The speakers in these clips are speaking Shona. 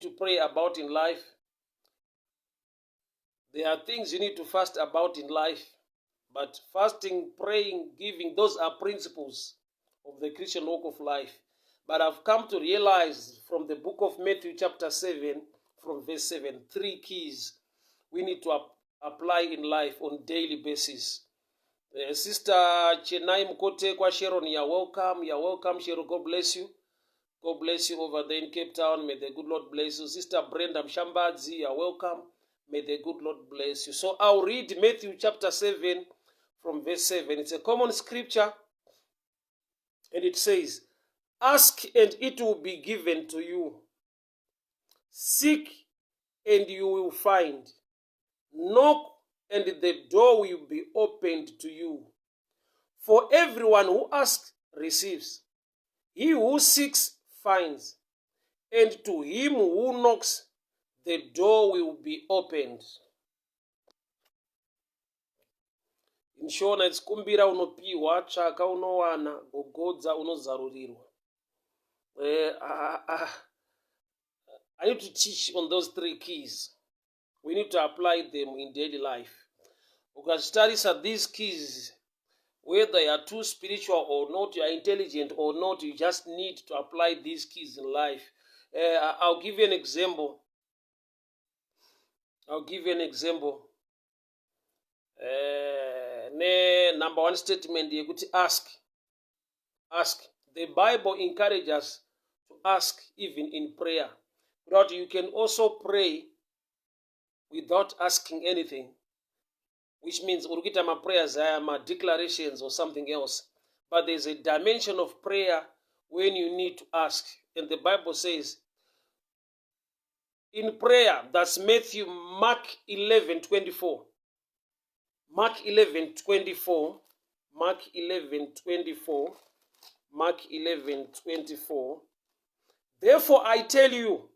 to pray about in life. There are things you need to fast about in life. But fasting, praying, giving, those are principles of the Christian walk of life. But I've come to realize from the book of Matthew, chapter 7, from verse 7, three keys we need to apply in life on daily basis. Sister Chenai Mkote Sharon, you're welcome. You're welcome, Sharon. God bless you. God bless you over there in Cape Town. May the good Lord bless you. Sister Brenda Mshambadzi, you're welcome. May the good Lord bless you. So I'll read Matthew chapter 7 from verse 7. It's a common scripture. And it says, "Ask and it will be given to you. Seek and you will find. Knock and the door will be opened to you. For everyone who asks receives. He who seeks finds. And to him who knocks, the door will be opened." In Shona it's kumbira unopiwa, tsvaka unowana, gogodza unozarurirwa. I need to teach on those three keys. We need to apply them in daily life. Ukazvitarisa these keys, whether you are too spiritual or not, you are intelligent or not, you just need to apply these keys in life. I'll give you an example. I'll give you an example. Ne number one statement yekuti ask. Ask. The Bible encourages us to ask even in prayer. But you can also pray without asking anything, which means uri kuita maprayers aya madeclarations or something else. But there's a dimension of prayer when you need to ask. And the Bible says in prayer, that's Matthew, Mark 11:24. Mark 11:24. Mark 11:24. Mark 11:24. "Therefore I tell you,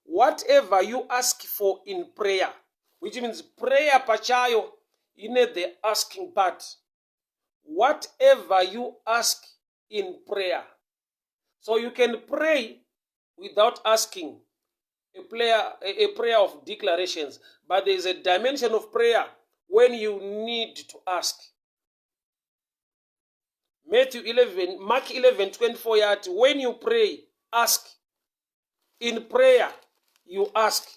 whatever you ask for in prayer," which means prayer pachayo ine the asking part. Whatever you ask in prayer. So you can pray without asking, a prayer of declarations, but there is a dimension of prayer when you need to ask. Matthew 11, Mark 11:24 yati, when you pray, ask. In prayer, you ask.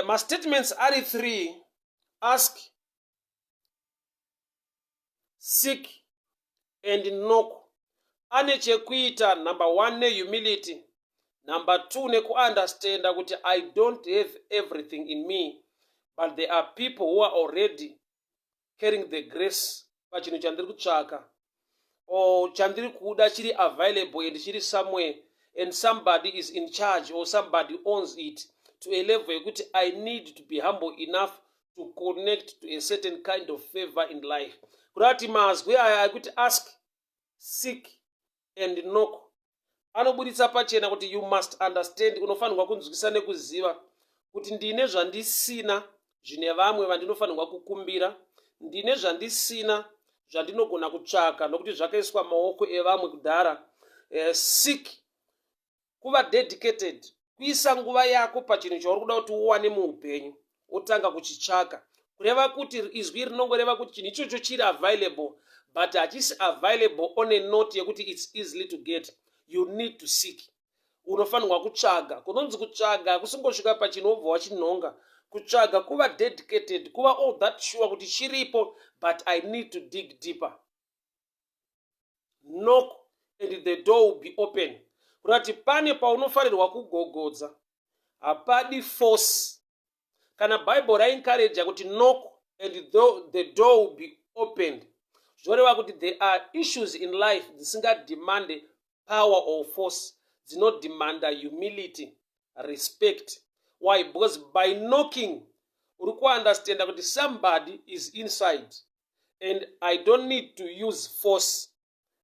My statements are three: ask, seek, and knock. Ane chekuita number one nehumility, number two nekuunderstanda kuti I don't have everything in me, but there are people who are already carrying the grace pachinhu chandiri kutsvaka or chandiri kuda chiri available and chiri somewhere, and somebody is in charge or somebody owns it to a level yekuti I need to be humble enough to connect to a certain kind of favor in life. Kuda kuti mazwi aya ekuti ask, seek and knock anobuditsa pachena kuti you must understand, unofanirwa kunzwisa nekuziva kuti ndine zvandisina zvine vamwe vandinofanirwa kukumbira, ndine zvandisina zvandinogona kutsvaka nokuti zvakaiswa maoko evamwe kudhara. Seek, kuva dedicated, kuisa nguva yako pachinhu chauri kuda kuti uwane muupenyu, wotanga kuchitsvaka. Kureva kuti izwi rinongoreva kuti chinhu ichocho chiri available, but hachisi available on a note yekuti it's easily to get. You need to seek, unofanirwa kutsvaga. Kunonzi kutsvaga kusingosvika pachinhu wobva wachinhonga. Kutsvaga kuva dedicated, kuva all that sure kuti chiripo, but I need to dig deeper. Knock and the door will be open. Kurati pane paunofanirwa kugogodza, hapadi force. Kana Bible raencouraja kuti knock and the door will be opened, zvoreva kuti there are issues in life dzisingademande power or force, dzinodemanda humility, respect. Why? Because by knocking uri kuunderstanda kuti somebody is inside and I don't need to use force,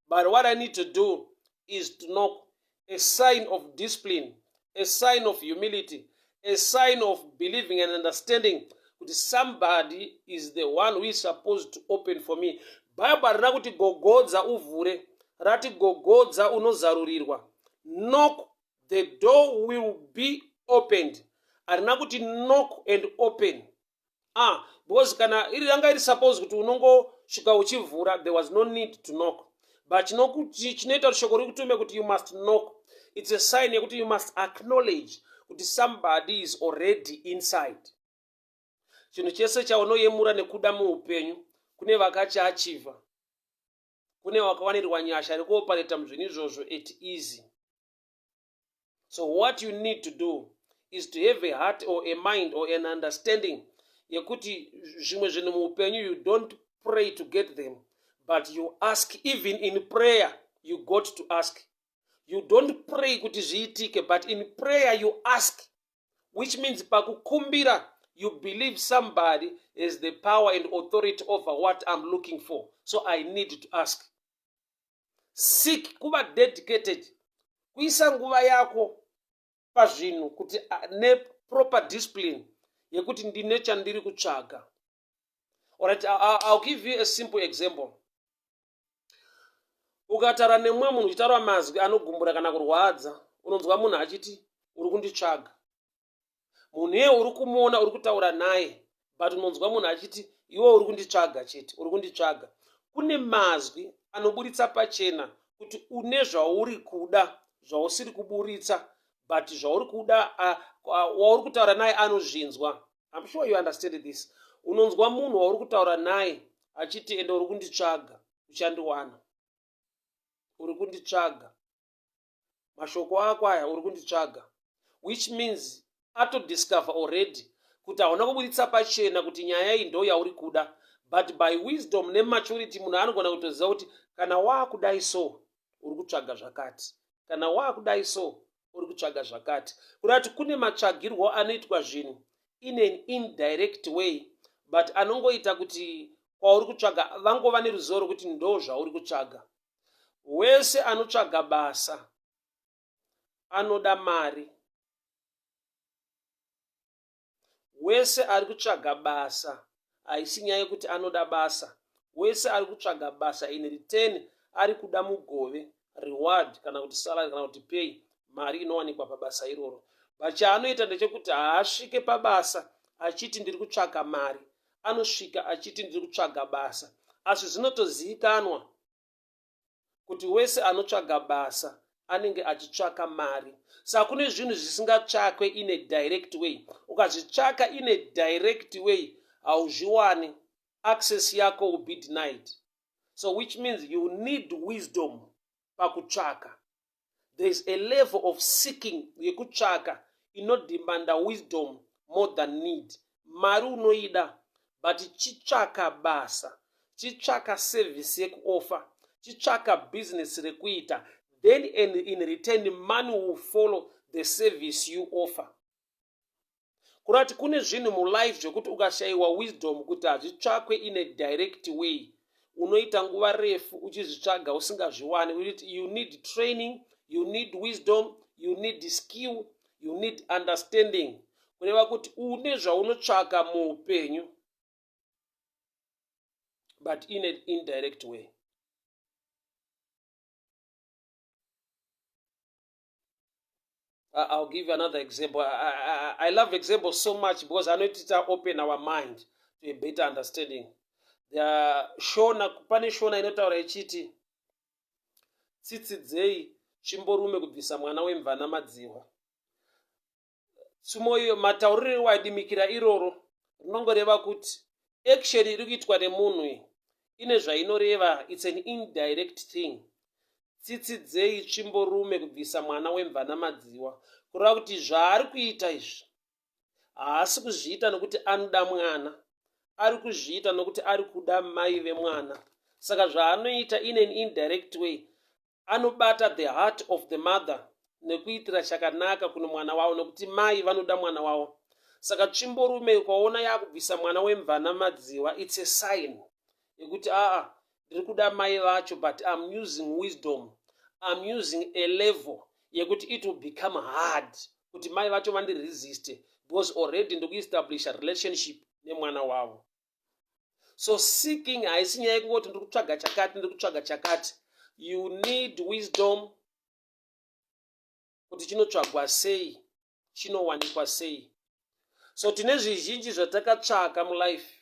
but what I need to do is to knock. A sign of discipline, a sign of humility, a sign of believing and understanding kuti somebody is the one who is supposed to open for me. Bible harina kuti gogodza uvhure, rati gogodza unozarurirwa. Knock, The door will be opened. Harina kuti knock and open. Ah, because kana iri yanga iri suppose kuti unongosvika uchivhura, there was no need to knock. But chinoita kuti shoko rikutume kuti you must knock, it's a sign yekuti you must acknowledge kuti somebody is already inside. Chinhu chese chaunoyemura nekuda muupenyu, kune vakachiachivha, kune vakawanirwa nyasha rekuopareta muzvinhu izvozvo at easy. So what you need to do is to have a heart or a mind or an understanding yekuti zvimwe zvinhu muupenyu you don't pray to get them, but you ask. Even in prayer you got to ask. You don't pray kuti zviitike, but in prayer you ask, which means pakukumbira you believe somebody has the power and authority over what I'm looking for, so I need to ask. Seek kuva dedicated, kuisa nguva yako pazvinhu kuti neproper discipline yekuti ndine chandiri kutsvaga. Alright, I'll give you a simple example. Ukataura nemumwe munhu uchitaura mazwi anogumbura kana kurwadza, unonzwa munhu achiti, "Uri kunditsvaga." Munhu iye uri kumuona, uri kutaura naye, but unonzwa munhu achiti, "Iwe uri kunditsvaga chete, uri kunditsvaga." Kune mazwi anoburitsa pachena kuti une zvauri kuda zvausiri kuburitsa, but zvauri kuda, wauri kutaura naye anozvinzwa. I'm sure you understand this. Unonzwa munhu wauri kutaura naye achiti, "Ende uri kunditsvaga, uchandiwana. Uri kunditsvaga, mashoko ako aya, uri kunditsvaga," which means atodiscover already kuti hauna kuburitsa pachena kuti nyaya iyi ndo yauri kuda. But by wisdom nematurity, munhu anogona kutoziva kuti kana waakudai so, uri kutsvaga zvakati, kana waakudai so, uri kutsvaga zvakati. Kureva kuti kune matsvagirwo anoitwa zvinhu in an indirect way, but anongoita kuti kwauri kutsvaga vangova neruzivo rwekuti ndo zvauri kutsvaga. Wese anotsvaga basa anoda mari. Wese ari kutsvaga basa, haisi nyaya yekuti anoda basa, wese ari kutsvaga basa in return ari kuda mugove, reward, kana kuti salary, kana kuti pay, mari inowanikwa pabasa iroro. But chaanoita ndechekuti haasvike pabasa achiti, "Ndiri kutsvaga mari." Anosvika achiti, "Ndiri kutsvaga basa." Asi zvinotozivikanwa kuti wese anotsvaga basa anenge achitsvaka mari. Saka kune zvinhu zvisingatsvakwe in a direct way. Ukazvitsvaka in a direct way, hauzviwani. Access yako will be denied. So which means you need wisdom pakutsvaka. There is a level of seeking, yekutsvaka, inodemanda wisdom more than need. Mari unoida, but chitsvaka basa, chitsvaka service yekuoffer, chitsvaka business rekuita, then and in return money will follow the service you offer. Kurati kune zvinhu mulife zvekuti ukashayiwa wisdom kuti hazvitsvakwe in a direct way, unoita nguva refu uchizvitsvaga usingazviwani. You need training, you need wisdom, you need skill, you need understanding, kureva kuti une zvaunotsvaka muupenyu, but in an indirect way. I'll give you another example. I love examples so much because anoitita open our mind to a better understanding. The Shona, pane Shona inotaura ichiti, "Tsitsi dzei tsvimborume kubvisa mwana wemvana madzihwa." Tsumo iyo, matauriro waidimikira iroro rinongoreva kuti action iri kuitwa nemunhu iyi ine zvainoreva. It's an indirect thing. Tsitsi dzei tsvimborume kubvisa mwana wemvana madziwa, kureva kuti zvaari kuita izvi haasi kuzviita nokuti anoda mwana, ari kuzviita nokuti ari kuda mai vemwana. Saka zvaanoita in an indirect way, anobata the heart of the mother nekuitira chakanaka kuno mwana wavo, nokuti mai vanoda mwana wavo. Saka tsvimborume ukaona yakubvisa mwana wemvana madziwa, it's a sign yekuti aa, ndiri kuda mai vacho, but I'm using wisdom, I'm using a level yekuti it will become hard kuti mai vacho vandiresiste, because already ndikuestablisha relationship nemwana wavo. So seeking haisi nyaya yekungoti ndiri kutsvaga chakati, ndiri kutsvaga chakati. You need wisdom. Kuti chinotsvagwa sei, chinowanikwa sei. So tine zvizhinji zvatakatsvaka mulife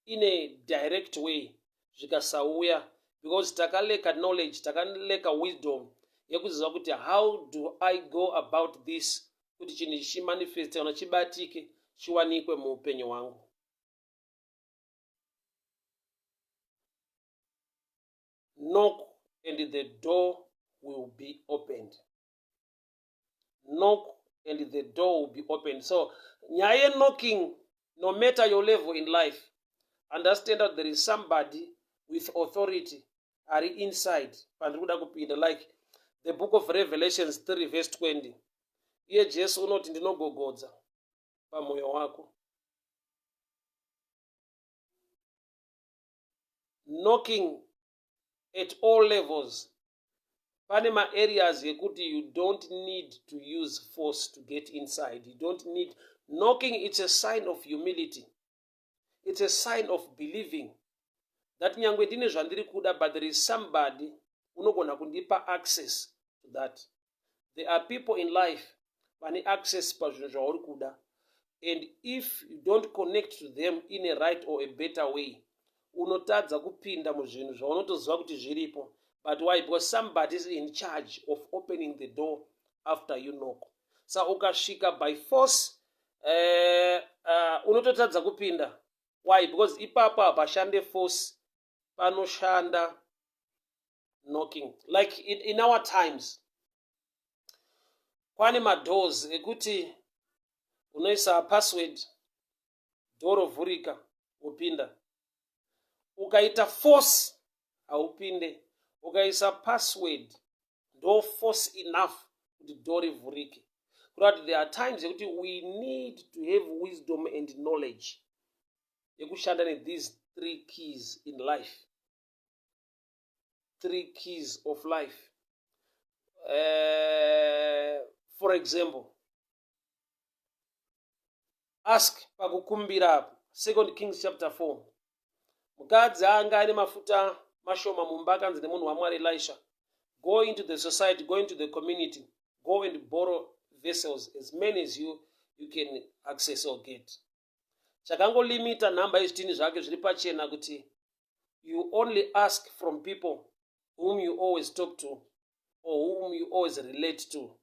in a direct way zvikasauya because takaleka knowledge, takaleka wisdom yekuziva kuti how do I go about this kuti chinhu ichi chimanifeste kana chibatike chiwanikwe muupenyu hwangu. Knock and the door will be opened. Knock and the door will be opened. So nyaya yeknocking, no matter your level in life, understand that there is somebody with authority ari inside pandiri kuda kupinda. Like the book of Revelations 3 verse 20, iye Jesu unoti, ndinogogodza pamwoyo wako. Knocking at all levels. Pane maareas yekuti you don't need to use force to get inside. You don't need knocking. It's a sign of humility. It's a sign of believing that nyangwe ndine zvandiri kuda, but there is somebody unogona kundipa access to that. There are people in life vane access pazvinhu zvauri kuda, and if you don't connect to them in a right or a better way, unotadza kupinda muzvinhu zvaunotoziva kuti zviripo. But why? Because somebody is in charge of opening the door after you knock. Sa ukasvika by force, unototadza kupinda. Why? Because ipapo hapashande force, panoshanda knocking. Like in our times kwane madoors ekuti unoisa password, door rovhurika, wopinda. Ukaita force, haupinde. Ukaisa password, ndo force enough kuti door rivhurike. Kureva kuti there are times yekuti we need to have wisdom and knowledge yekushanda nethese three keys in life, three keys of life. For example, ask, pakukumbira apo, Second Kings chapter 4, mukadzi anga ane mafuta mashoma mumba. Akanzi nemunhu waMwari Elisha, "Go into the society, go into the community, go and borrow vessels, as many as you can access or get." Chakangolimita nhamba yezvitini zvake. Zviri pachena kuti you only ask from people whom you always talk to or whom you always relate to.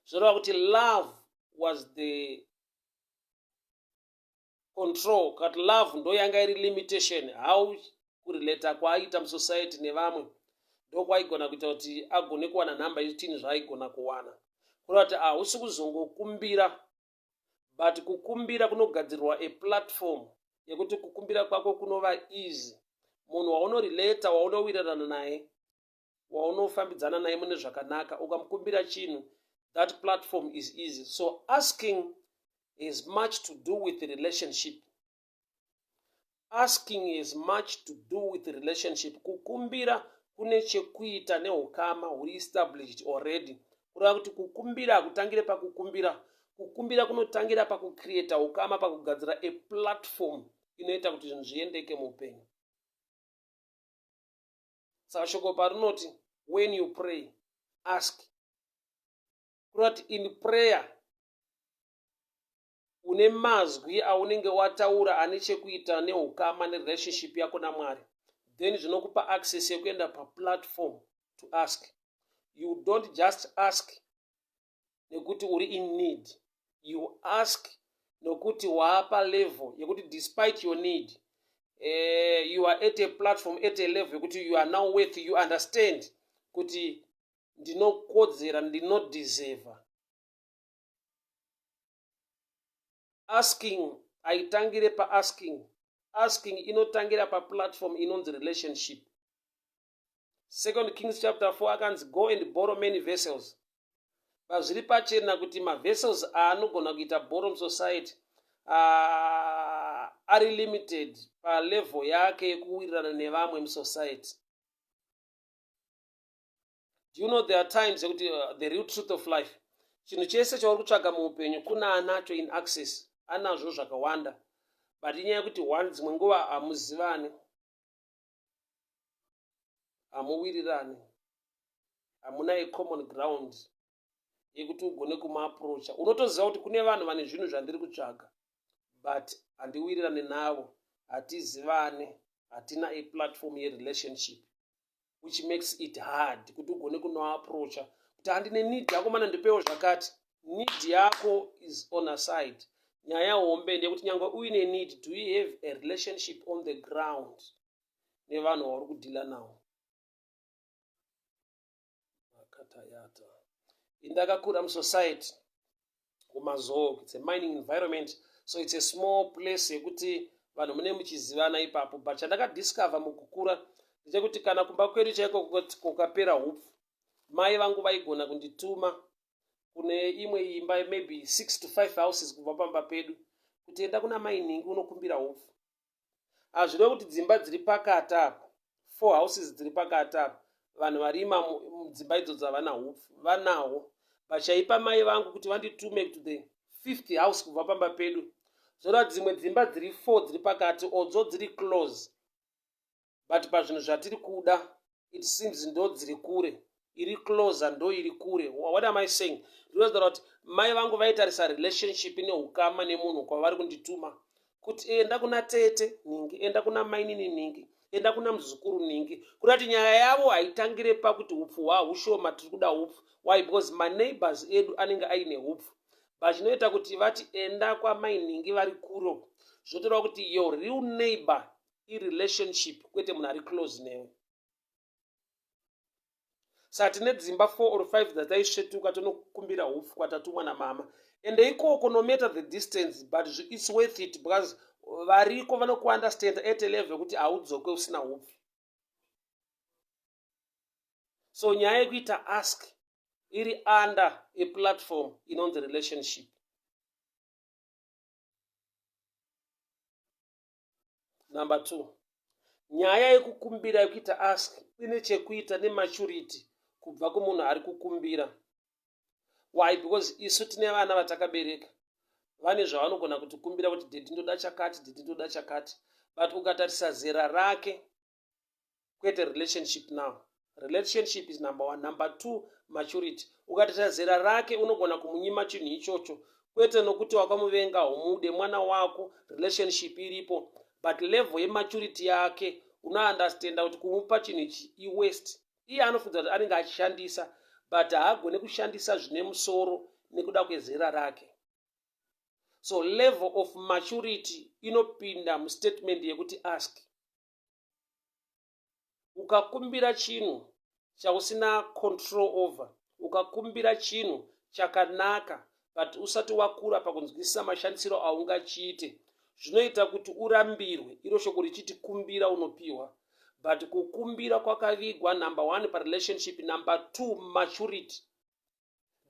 Zvoreva kuti love was the control, kati love ndo yanga iri limitation. How kurelata kwaaita musociety nevamwe ndokwaigona kuita kuti agone kuwana nhamba yezvitini zvaaigona kuwana. Kureva kuti hausi kuzongokumbira, but kukumbira kunogadzirwa a platform yekuti kukumbira kwako kunova easy. Munhu waunorelata, waunowirirana naye, waunofambidzana naye mune zvakanaka, ukamukumbira chinhu, that platform is easy. So asking is much to do with the relationship. Asking is much to do with the relationship. Kukumbira kune chekuita neukama huri established already. Kureva kuti kukumbira hakutangire pakukumbira. Kukumbira kunotangira pakucreata ukama, pakugadzira a platform inoita kuti zvinhu zviendeke muupenyu. Saka shoko parinoti, "When you pray, ask," kureva kuti in prayer une mazwi aunenge wataura ane chekuita neukama, nerelationship yako naMwari. Then zvinokupa access yekuenda paplatform to ask. You don't just ask nekuti uri in need. You ask nokuti waapa level yekuti despite your need, you are at a platform, at a level yekuti you are now worth. You understand kuti ndinokodzera, ndinodeserva. Asking haitangire paasking. Asking inotangira paplatform inonzi relationship. Second Kings chapter 4, akanzi, "Go and borrow many vessels." Pazviri pachena kuti mavessels aanogona kuita borrow musociety ari limited palevel yake yekuwirirana nevamwe musociety. Do you know there are times yekuti the real truth of life, chinhu chese chauri kutsvaga muupenyu kuna anacho in access, anazvo zvakawanda, but inyaya yekuti one, dzimwe nguva hamuzivani, hamuwirirani, hamuna a common ground. yekuti ugone kumuaprocha. Unotoziva kuti kune vanhu vane zvinhu zvandiri kutsvaga, but handiwirirane navo, hatizivane, hatina a platform yerelationship, which makes it hard kuti ugone kunoaprocha kuti handine need yako mana, ndipewo zvakati. Need yako is on a side. Nyaya hombe ndeyekuti nyange uine need, do you have a relationship on the ground nevanhu vauri kudhila nawo? Makatayata. Indakakura musociety kuMazowe. It's a mining environment, so it's a small place yekuti vanhu mune muchizivana ipapo. But chandakadiscover mukukura ndechekuti kana kumba kwedu chaiko kukapera hupfu, mai vangu vaigona kundituma kune imwe imba, maybe 6 to 5 houses kubva pamba pedu, kuti enda kuna mai nhingi unokumbira hupfu. Hazvireve kuti dzimba dziri pakati apa, four houses dziri pakati apa, vanhu varima mudzimba idzodzo havana hupfu. Vanawo. Vachaipa mai vangu kuti vanditume to the fifth house kubva pamba pedu, zvoreva dzimwe dzimba dziri four dziri pakati odzo dziri close, but pazvinhu zvatiri kuda it seems ndo dziri kure, iri closer ndo iri kure. What am I saying? Ndinotaura kuti mai vangu vaitarisa relationship neukama nemunhu kwavari kundituma kuti enda kuna tete nhingi, enda kuna mainini nhingi, enda kuna muzukuru nhingi, kuda kuti nyaya yavo haitangire pakuti upfu hwahushoma, tiri kuda upfu. Why? Because maneighbors edu anenge aine upfu, but chinoita kuti vati enda kwamai nhingi vari kuro, zvotoreva kuti your real neighbor irelationship, kwete munhu ari close newe. Saka tine dzimba 4 or 5 dzataisvetuka tonokumbira hupfu kwatatumwa namama. Ende ikoko, no matter the distance, but it's worth it because variko vanokuunderstand at a level yekuti haudzoke usina hupfu. So nyaya yekuita ask iri under a platform inonzi relationship. Number two, nyaya yekukumbira, yekuita ask, ine chekuita nematurity kubva kumunhu ari kukumbira. Why? Because isu tine vana vatakabereka, vane zvavanogona kutikumbira kuti daddy, ndoda chakati, daddy, ndoda chakati, but ukatarisa zera rake, kwete relationship. Now relationship is number one. Number two, maturity. Ukatarisa zera rake, unogona kumunyima chinhu ichocho, kwete nokuti wakamuvenga, humude mwana wako, relationship iripo, but level yematurity yake unounderstanda kuti kumupa chinhu ichi iwaste. Iye anofunza kuti anenge achishandisa, but haagone kushandisa zvine musoro nekuda kwezera rake. So level of maturity inopinda mustatement yekuti ask. Ukakumbira chinhu chausina control over, ukakumbira chinhu chakanaka but usati wakura pakunzwisisa mashandisiro aungachiite, zvinoita kuti urambirwe. Iro shoko richiti kumbira unopiwa, but kukumbira kwakavigwa number one parelationship, number two maturity,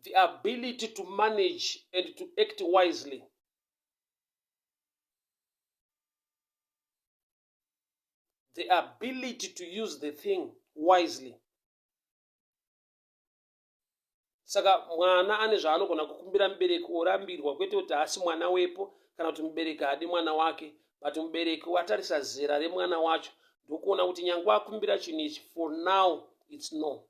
the ability to manage and to act wisely. The ability to use the thing wisely. Saka mwana ane zvaanogona kukumbira mubereki orambirwa, kwete kuti haasi mwana wepo kana kuti mubereki haadi mwana wake, but mubereki watarisa zera remwana wacho ndokuona kuti nyange akumbira chinhu ichi, for now it's no.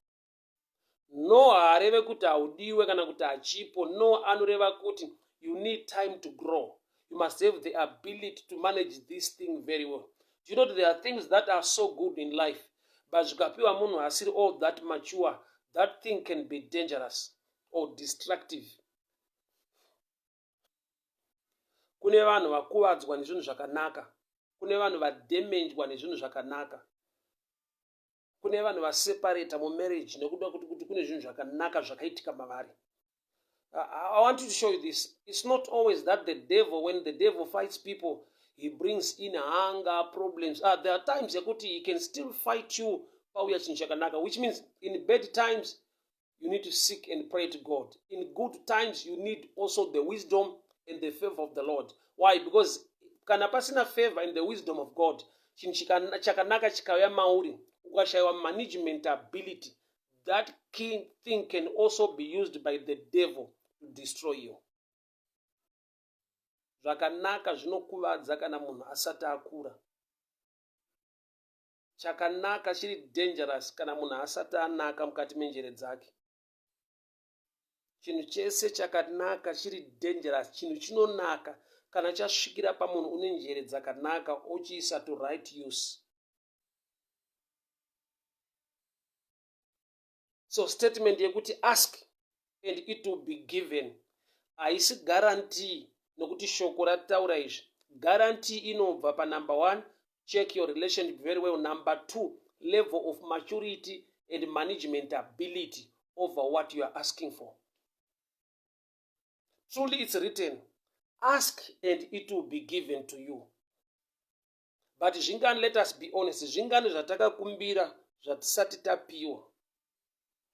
No haareve kuti haudiwe kana kuti hachipo. No anoreva kuti you need time to grow. You must have the ability to manage this thing very well. Do you know there are things that are so good in life, but zvikapiwa munhu asiri all that mature, that thing can be dangerous or destructive. Kune vanhu vakuvadzwa nezvinhu zvakanaka, kune vanhu vadhemenjwa nezvinhu zvakanaka, kune vanhu vaseparata mumarriage nekuda kuti kune zvinhu zvakanaka zvakaitika mavari. I want to show you this. It's not always that the devil, when the devil fights people, he brings in hunger, problems. There are times yekuti he can still fight you pauya chinhu chakanaka, which means in bad times you need to seek and pray to God. In good times you need also the wisdom and the favor of the Lord. Why? Because kana pasina favor and the wisdom of God, chinhu chakanaka chikauya mauri, ukashayiwa management ability, that king thing can also be used by the devil to destroy you. Zvakanaka zvinokuvadza kana munhu asati akura. Chakanaka chiri dangerous kana munhu asati anaka mukati menjere dzake. Chinhu chese chakanaka chiri dangerous. Chinhu chinonaka kana chasvikira pamunhu une njere dzakanaka ochiisa to right use. So statement yekuti ask and it will be given haisi guarantee nokuti shoko rataura izvi. Guarantee inobva panumber one, check your relationship very well. Number two, level of maturity and management ability over what you are asking for. Truly it's written, ask and it will be given to you. But zvingani, let us be honest, zvingani zvatakakumbira zvatisati tapiwa?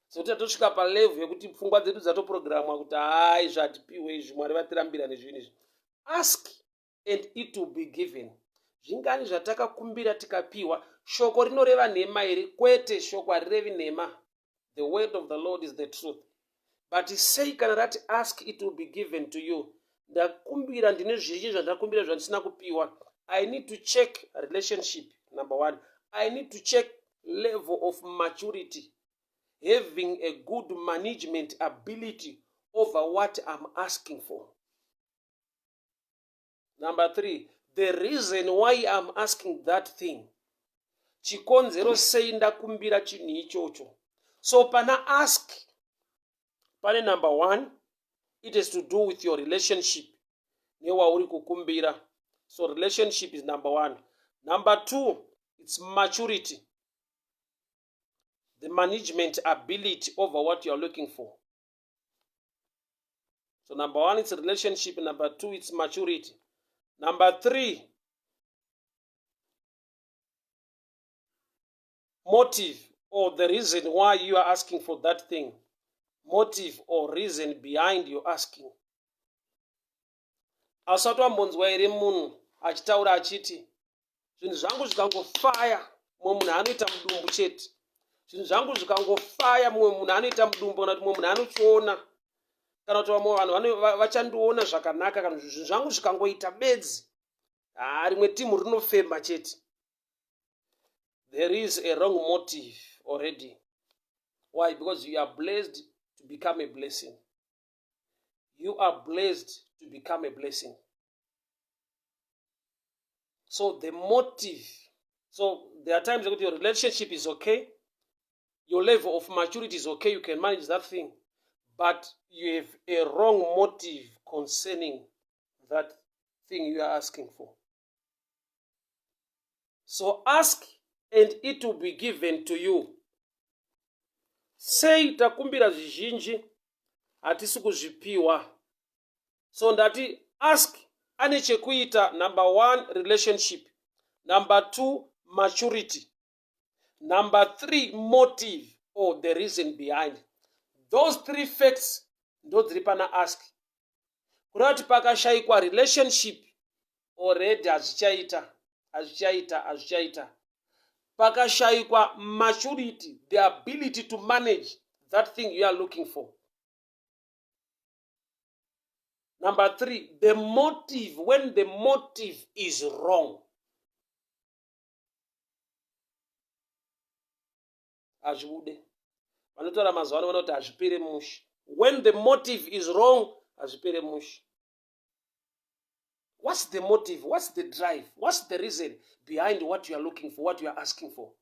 Sekuti tatosvika palevel yekuti pfungwa dzedu dzatoprogramwa kuti hai, zvatipiwe izvi, Mwari vatirambira nezvinhu izvi. Ask and it will be given. Zvingani zvatakakumbira tikapiwa? Shoko rinoreva nhema here? Kwete, shoko harirevi nhema. The word of the Lord is the truth. But sei kana rati ask it will be given to you, ndakumbira, ndine zvizhinji zvandakumbira zvandisina kupiwa? I need to check relationship number one. I need to check level of maturity, having a good management ability over what I'm asking for. Number three, the reason why I'm asking that thing. Chikonzero sei ndakumbira chinhu ichocho. So pana ask pane number one, it is to do with your relationship newauri kukumbira. So relationship is number one. Number two, it's maturity, the management ability over what you are looking for. So number one, it's relationship. Number two, it's maturity. Number three, motive or the reason why you are asking for that thing. Motive or reason behind your asking. Asati wambonzwa here munhu achitaura achiti, "Zvinhu zvangu zvikangofaya, mumwe munhu anoita mudumbu chete. Zvinhu zvangu zvikangofaya, mumwe munhu anoita mudumbu," kana kuti mumwe munhu anochiona, kana kuti vamwe vanhu vachandiona zvakanaka, kana zvinhu zvangu zvikangoita bedzi, haa, rimwe timu rinofemba chete? There is a wrong motive already. Why? Because you are blessed to become a blessing. You are blessed to become a blessing. So the motive. So there are times that your relationship is okay, your level of maturity is okay, you can manage that thing, but you have a wrong motive concerning that thing you are asking for. So ask and it will be given to you. Sei takumbira zvizhinji hatisi kuzvipiwa? So ndati ask ane chekuita, number one, relationship; number two, maturity; number three, motive or the reason behind. Those three facts ndo dziri pana ask. Kureva kuti pakashayikwa relationship already, hazvichaita, hazvichaita, hazvichaita. Pakashayikwa maturity, the ability to manage that thing you are looking for. Number three, the motive. When the motive is wrong, hazvibude. Vanotaura mazuva ano vanoti hazvipere mushe. When the motive is wrong, hazvipere mushe. What's the motive? What's the drive? What's the reason behind what you are looking for, what you are asking for?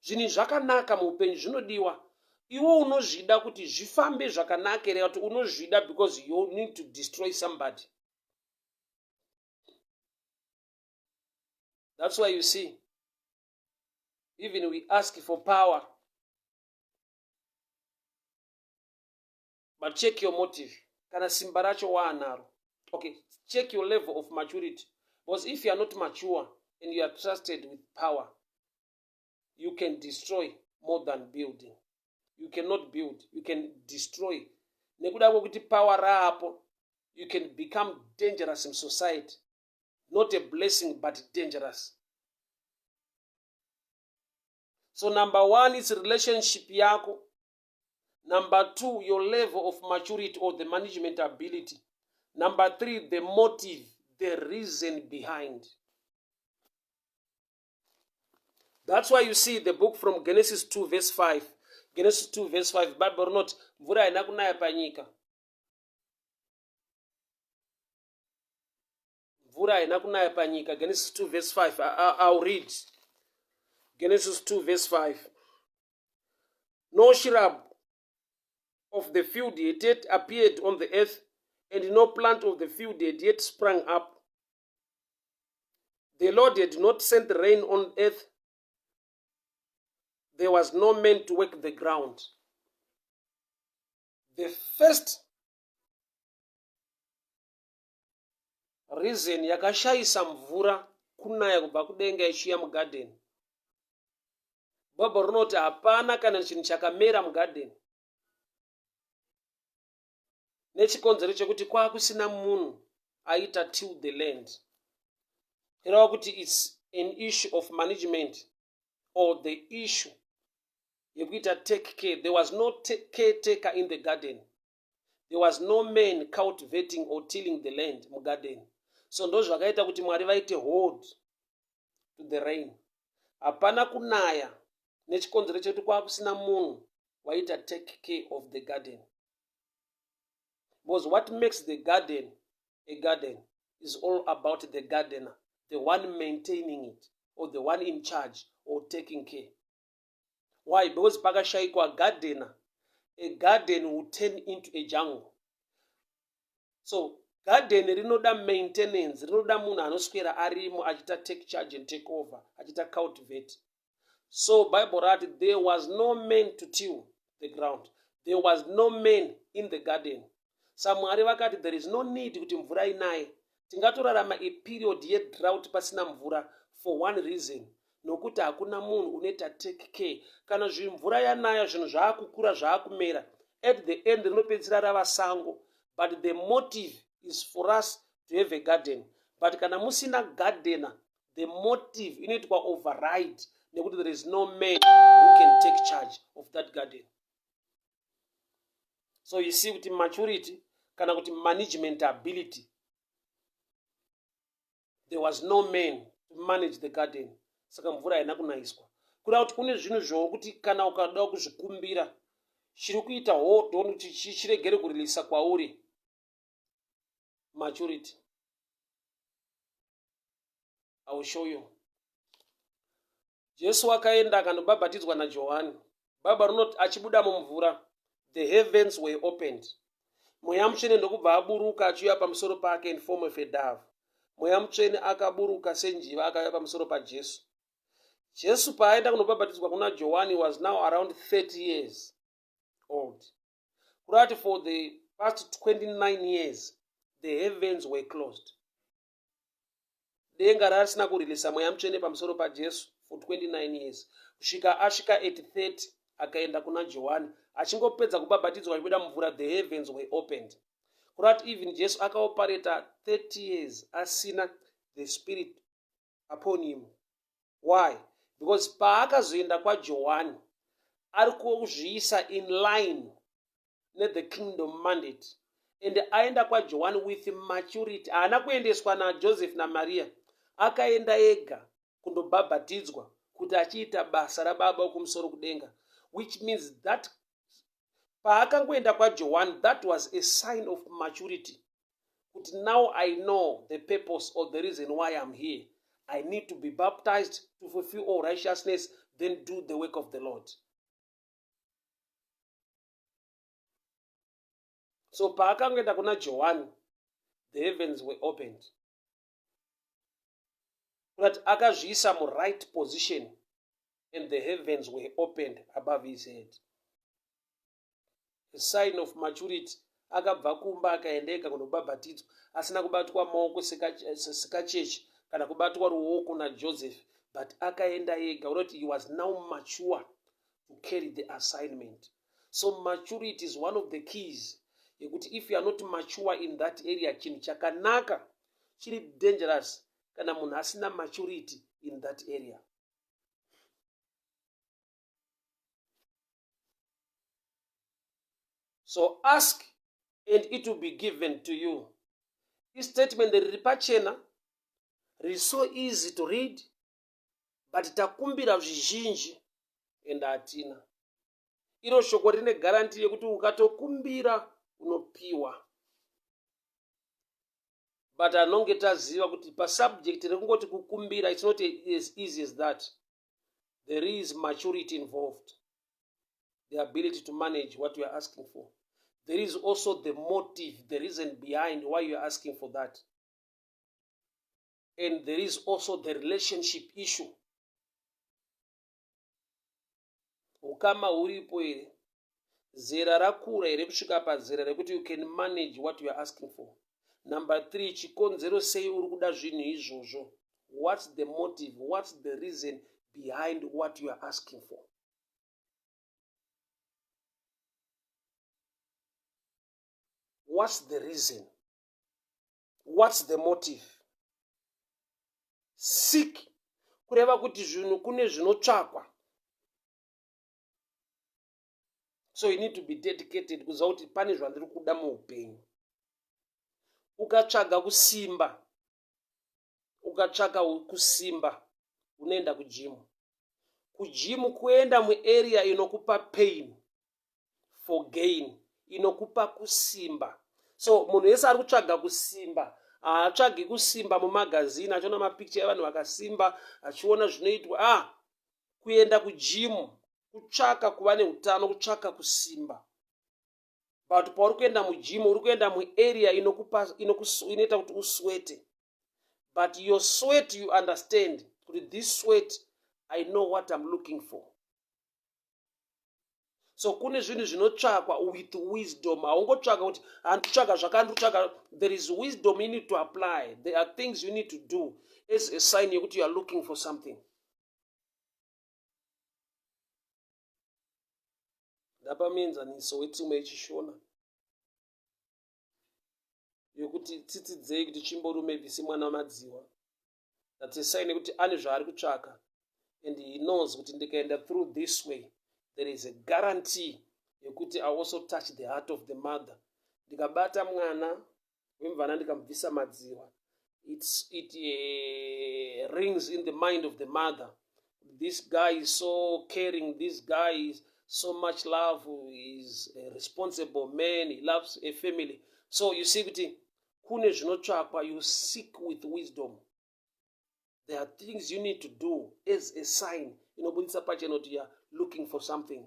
Zvinhu zvakanaka muupenyu zvinodiwa. Iwe unozvida kuti zvifambe zvakanaka here, kuti unozvida because you need to destroy somebody? That's why you see, even we ask for power, but check your motive. Kana simba racho waanaro, okay, check your level of maturity, because if you are not mature and you are trusted with power, you can destroy more than building. You cannot build, you can destroy. Nekuda kwekuti power raapo, you can become dangerous in society. Not a blessing, but dangerous. So number one is relationship yako. Number two, your level of maturity or the management ability. Number three, the motive, the reason behind. That's why you see the book from Genesis 2 verse 5. Genesis 2 verse 5, Bible rinoti mvura haina kunaya panyika. Mvura haina kunaya panyika. Genesis 2 verse 5. I'll read. Genesis 2 verse 5. No shrub of the field had yet appeared on the earth, and no plant of the field had yet sprung up. The Lord had not sent rain on earth. There was no man to work the ground. The first reason yakashayisa mvura kunaya kubva kudenga ichiuya mugadheni. Bhaibheri rinoti hapana kana chinhu chakamera mugadheni nechikonzero chekuti kwakusina munhu aita till the land. Ireva kuti its an issue of management or the issue yekuita take care. There was no caretaker in the garden. There was no man cultivating or tilling the land mugarden. So ndozvakaita kuti Mwari vaite hold to the rain. Hapana kunaya nechikonzero chekuti kwakusina munhu waita take care of the garden. Because what makes the garden a garden is all about the gardener, the one maintaining it or the one in charge or taking care. Why? Because pakashaikwa gardener, a garden will turn into a jungle. So garden rinoda maintenance, rinoda munhu anoswera arimo achiita take charge and take over, achiita cultivate. So Bible rati there was no man to till the ground. There was no man in the garden. SaMwari vakati there is no need kuti mvura inaye. Tingatorarama a period yedrought pasina mvura for one reason, nokuti hakuna munhu unoita take care. Kana zvimvura yanaya, zvinhu zvaakukura, zvaakumera, at the end rinopedzisira rava sango. But the motive is for us to have a garden. But kana musina gardener, the motive inoitwa override nekuti there is no man who can take charge of that garden. So you see kuti maturity kana kuti management ability, there was no man to manage the garden, saka mvura haina kunaiswa. Kuda kuti kune zvinhu zvokuti kana ukada kuzvikumbira, chiri kuita hold on kuti chiregere kurilisa kwauri maturity. I will show you. Jesu akaenda akandobhabhatidzwa naJohani. Baba rinoti achibuda mumvura, the heavens were opened. Mweya Mutsvene ndokubva aburuka achiuya pamusoro pake in form of a dove. Mweya Mutsvene akaburuka senjiva akauya pamusoro paJesu. Jesu paaenda kunobhabhatidzwa kuna Johani was now around 30 years old. Kurati for the past 29 years the heavens were closed. Denga rarisina kurilisa Mweya Mutsvene pamusoro paJesu for 29 years kusvika asvika at 30 akaenda kuna Johani. Achingopedza kubhabhatidzwa achibuda mumvura, the heavens were opened. Kurati even Jesu akaopareta 30 years asina the spirit upon him. Why? Because paakazoenda kwaJohani ari kuzviisa in line nethe kingdom mandate, and aenda kwaJohani with maturity. Haana kuendeswa naJoseph naMaria, akaenda ega kundobhabhatidzwa kuti achiita basa rababa wekumusoro kudenga, which means that paakangoenda kwaJohani, that was a sign of maturity kuti now I know the purpose or the reason why I'm here. I need to be baptized to fulfill all righteousness, then do the work of the Lord. So paakangoenda kuna Johani, the heavens were opened. Kuti akazviisa muright position and the heavens were opened above his head. A sign of maturity. Akabva kumba akaenda ega kunobhabhatidzwa asina kubatwa maoko sekachechi kana kubatwa ruoko naJoseph, but akaenda ega. Unoti he was now mature to carry the assignment. So maturity is one of the keys yekuti if you are not mature in that area, chinhu chakanaka chiri dangerous kana munhu asina maturity in that area. So ask and it will be given to you. Istatement riri pachena, riri so easy to read, but takumbira zvizhinji and hatina. Iro shoko rine garanti yekuti ukatokumbira unopiwa. But anonge taziva kuti pasubject rekungoti kukumbira, it's not as easy as that. There is maturity involved, the ability to manage what you are asking for. There is also the motive, the reason behind why you are asking for that. And there is also the relationship issue. Ukama huripo here? Zera rakura here kusvika pazera rekuti you can manage what you are asking for? Number 3, chikonzero sei uri kuda zvinhu izvozvo? What's the motive? What's the reason behind what you are asking for? What's the reason? What's the motive? Seek, kureva kuti zvinhu kune zvinotsvakwa. So you need to be dedicated kuziva kuti pane zvandiri kuda muupenyu. Ukatsvaga kusimba, ukatsvaka kusimba, unoenda kujimu. Kujimu kuenda muarea inokupa pain for gain, inokupa kusimba. So munhu wese ari kutsvaga kusimba haatsvagi kusimba mumagazini achiona mapikicha evanhu vakasimba, achiona zvinoitwa. Kuenda kujimu kutsvaka kuva neutano, kutsvaka kusimba. But pauri kuenda mujimu, uri kuenda muarea inoita kuti uswete. But your sweat, you understand kuti this sweat, I know what I'm looking for. So kune zvinhu zvinotsvakwa with wisdom. Haungotsvaka kuti handitsvaka zvakanditsvaka. There is wisdom you need to apply. There are things you need to do as a sign yekuti you are looking for something. Ndapa muenzaniso wetsumo yechishona yokuti tsitsi dzei kuti tsvimborume ibvise mwana wamadziwa. That's a sign yekuti ane zvaari kutsvaka, and he knows kuti ndikaenda through this way, there is a guarantee yekuti I also touch the heart of the mother. Ndikabata mwana wemvana ndikamubvisa madziwa, it rings in the mind of the mother. This guy is so caring, this guy is so much love, he is a responsible man, he loves a family. So you see kuti kune zvinotsvakwa. You seek with wisdom. There are things you need to do as a sign inobudisa pachena kuti you are looking for something.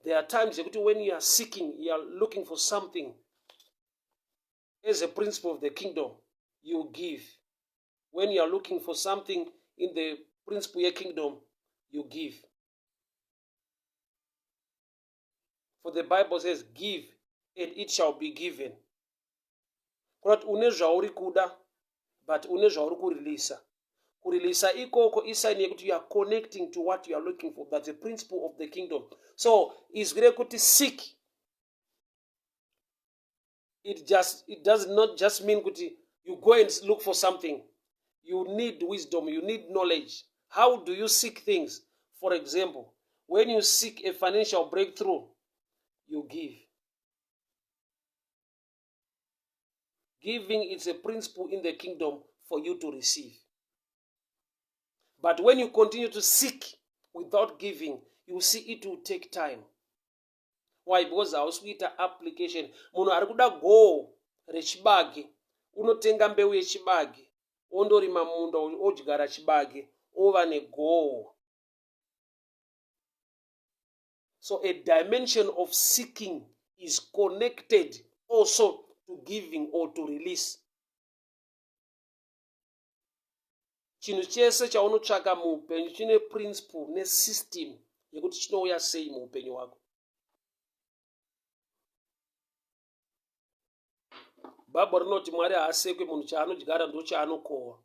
There are times yekuti when you are seeking, you are looking for something, as a principle of the kingdom, you give. When you are looking for something in the principle yekingdom, you give. For the Bible says, give and it shall be given. Kurati une zvauri kuda, but une zvauri kurilisa. Kurilisa ikoko isign yekuti you are connecting to what you are looking for. That's the principle of the kingdom. So izwi rekuti seek, it does not just mean kuti you go and look for something. You need wisdom, you need knowledge. How do you seek things? For example, when you seek a financial breakthrough, you give. Giving is a principle in the kingdom for you to receive. But when you continue to seek without giving, you see it will take time. Why? Because hausi kuita application. Munhu ari kuda goho rechibage unotenga mbeu yechibage, ondorima munda, odyara chibage, ova negoho. So a dimension of seeking is connected also to giving or to release. Chinhu chese chaunotsvaka muupenyu chine principle nesystem yekuti chinouya sei muupenyu hwako. Bhaibheri rinoti Mwari haasekwe, munhu chaanodyara ndo chaanokohwa.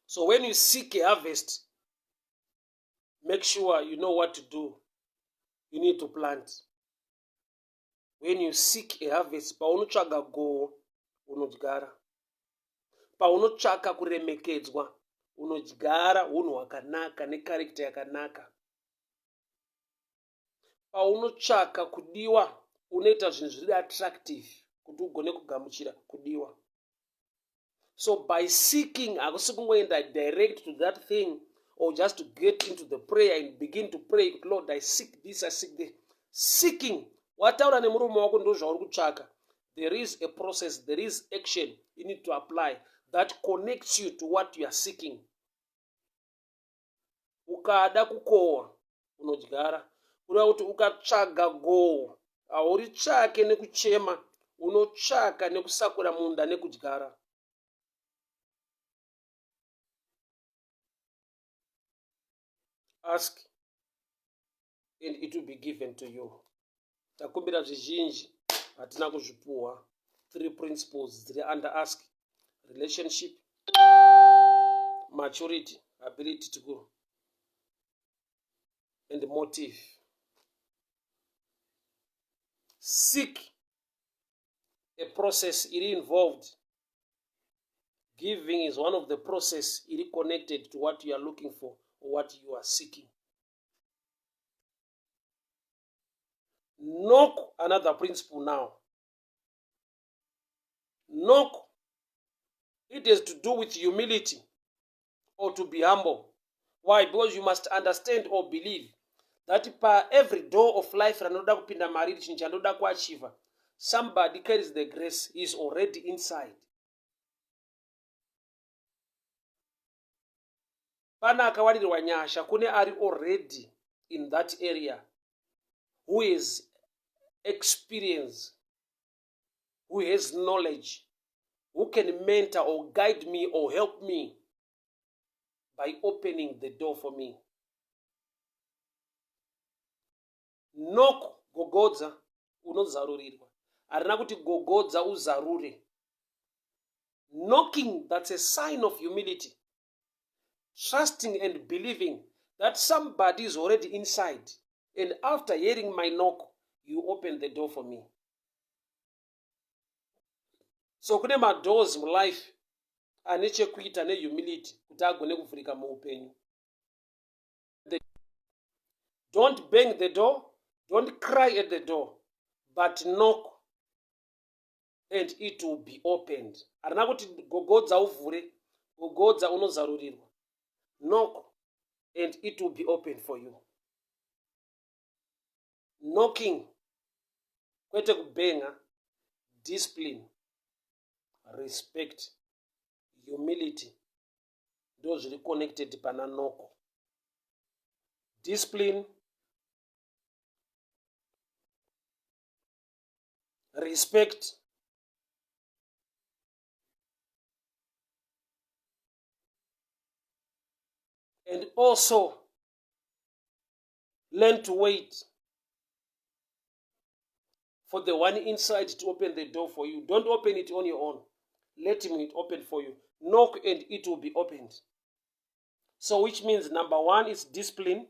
So when you seek a harvest, make sure you know what to do. You need to plant. When you seek a harvest, paunotsvaga goho, unodyara. Paunotsvaka kuremekedzwa, unodyara unhu hwakanaka nekarekta yakanaka. Paunotsvaka kudiwa, unoita zvinhu zviri attractive kuti ugone kugamuchira kudiwa. So by seeking, hakusi kungoenda direct to that thing or just to get into the prayer and begin to pray, Lord, I seek this, I seek this. Seeking, wataura nemurume wako ndozvauri kutsvaka. There is a process, there is action you need to apply that connects you to what you are seeking. Ukada kukohwa unodyara, kureva kuti ukatsvaga goho hauritsvake nekuchema, unotsvaka nekusakura munda nekudyara. Ask and it will be given to you. Takumbira zvizhinji hatina kuzvipuhwa. Three principles dziri under ask: relationship, maturity, ability to go, and motive. Seek a process iri involved. Giving is one of the process iri connected to what you are looking for or what you are seeking. Knock, another principle now. Knock, it has to do with humility or to be humble. Why? Because you must understand or believe that pa every door of life ranoda kupinda mari, chinhu chandoda kuachieva, somebody carries the grace, is already inside. Pane akawarirwa nyasha, kune ari already in that area, who is experience, who has knowledge, who can mentor or guide me or help me by opening the door for me. Knock, gogodza, unozarurirwa. Harina kuti gogodza uzarure. Knocking, that's a sign of humility, trusting and believing that somebody is already inside, and after hearing my knock, you open the door for me. So kune madoors mulife ane chekuita nehumility kuti agone kuvhurika muupenyu. Don't bang the door, don't cry at the door, but knock and it will be opened. Harina kuti gogodza uvhure, gogodza unozarurirwa. Knock and it will be opened for you. Knocking, kwete kubhenga. Discipline, respect, humility ndo zviri connected pana knock. Discipline, respect, and also learn to wait for the one inside to open the door for you. Don't open it on your own. Let him open for you. Knock and it will be opened. So which means number one is discipline.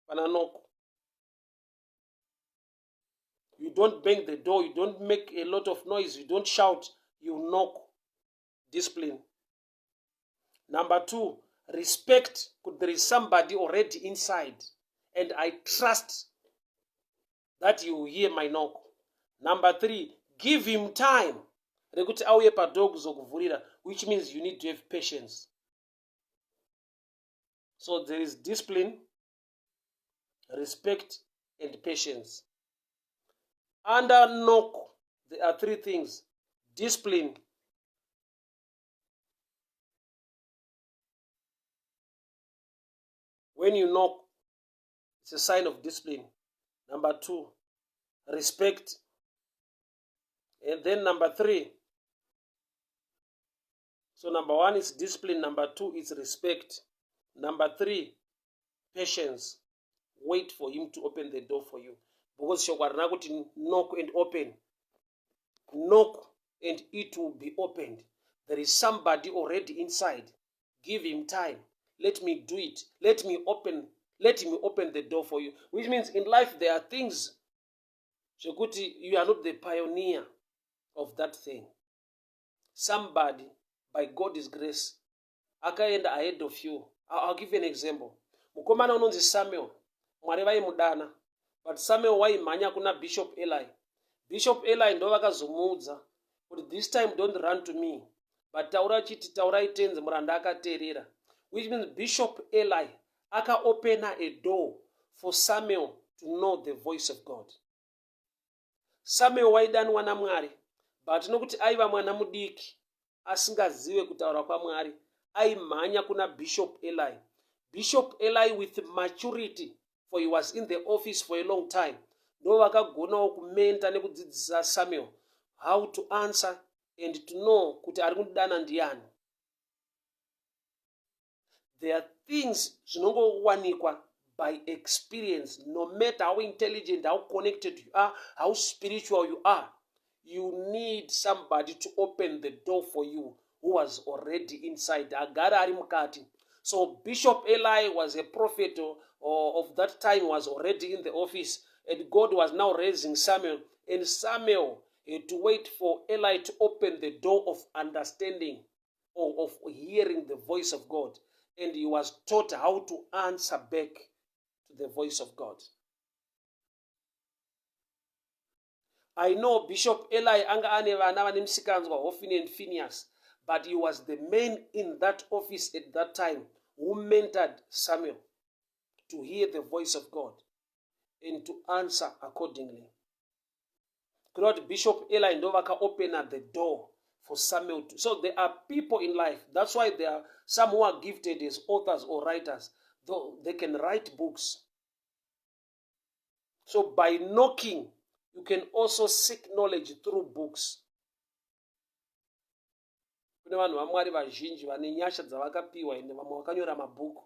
Pana knock, you don't bang the door, you don't make a lot of noise, you don't shout, you knock. Discipline. Number two, respect. There is somebody already inside and I trust that you hear my knock. Number three, give him time rekuti auye padoor kuzokuvhurira, which means you need to have patience. So there is discipline, respect and patience. Under knock there are three things: discipline, when you knock, it's a sign of discipline. Number two, respect. And then number three. So number one is discipline, number two is respect, number three, patience. Wait for him to open the door for you, because shoko harina kuti knock and open. Knock and it will be opened. There is somebody already inside. Give him time. Let me do it. Let me open, let him open the door for you. Which means in life there are things zvekuti you are not the pioneer of that thing. Somebody, by God's grace, akaenda ahead of you. I'll give you an example. Mukomana unonzi Samuel, Mwari vaimudana, but Samuel waimhanya kuna Bishop Eli. Bishop Eli ndo vakazomuudza kuti, "This time don't run to me. But taura chiti taurai tenzi muranda akateerera. Which means Bishop Eli akaopena a door for Samuel to know the voice of God. Samuel waidanwa naMwari but nokuti aiva mwana mudiki asingazive kutaura kwaMwari aimhanya kuna Bishop Eli. Bishop Eli with maturity for he was in the office for a long time ndo vakagonawo kumenta nekudzidzisa Samuel how to answer and to know kuti ari kundidana ndiani. There are things zvinongowanikwa by experience no matter how intelligent, how connected you are, how spiritual you are. You need somebody to open the door for you who was already inside, agara ari mukati. So Bishop Eli was a prophet of that time, was already in the office, and God was now raising Samuel, and Samuel had to wait for Eli to open the door of understanding or of hearing the voice of God, and he was taught how to answer back to the voice of God. I know Bishop Eli anga ane vana vane misikanzwa Hophni and Phineas, but he was the man in that office at that time who mentored Samuel to hear the voice of God and to answer accordingly. Kureva kuti Bishop Eli ndo vakaopena the door for Samuel to. So there are people in life, that's why there are some who are gifted as authors or writers, though they can write books. So by knocking, you can also seek knowledge through books. Kune vanhu vaMwari vazhinji vane nyasha dzavakapiwa ende vamwe vakanyora mabhuku.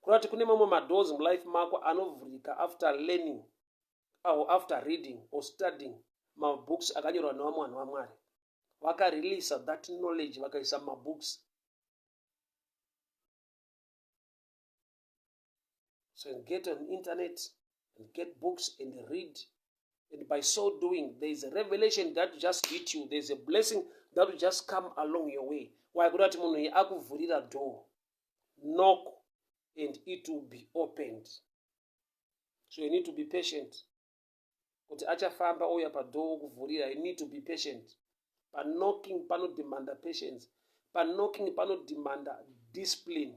Kureva kuti kune mamwe madoors mulife mako anovhurika after learning or after reading or studying mabooks akanyorwa nevamwe vanhu vaMwari. Vakareleasa that knowledge vakaisa mumabooks. So you get on internet and get books and read. And by so doing, there is a revelation that just hit you. There is a blessing that will just come along your way. Why kuda kuti munhu akuvhurira door. Knock and it will be opened. So you need to be patient. Kuti achafamba ouya padoor okuvhurira. You need to be patient. Panocking panodemanda patience. Panocking panodemanda discipline.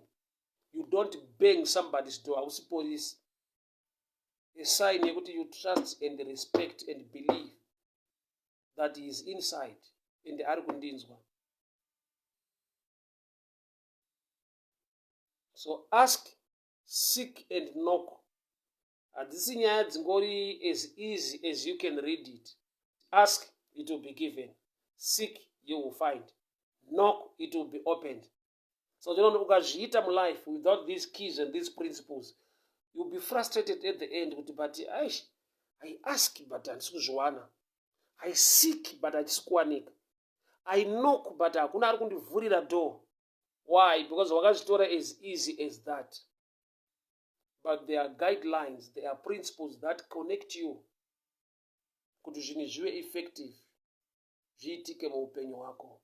You don't bang somebody's door. Hausi police. A sign yekuti you trust and respect and believe that he is inside and ari kundinzwa. So ask, seek and knock. Hadzisi nyaya dzingori as easy as you can read it. Ask, it will be given. Seek, you will find. Knock, it will be opened. So tinoona ukazviita mulife without these keys and these principles, you'll be frustrated at the end kuti but aish, I ask but handisi kuzviwana. I seek but hachisi kuwanika. I knock but hakuna ari kundivhurira door. Why? Because wakazvitora as easy as that. But there are guidelines, there are principles that connect you kuti zvinhu zvive effective, zviitike muupenyu hwako.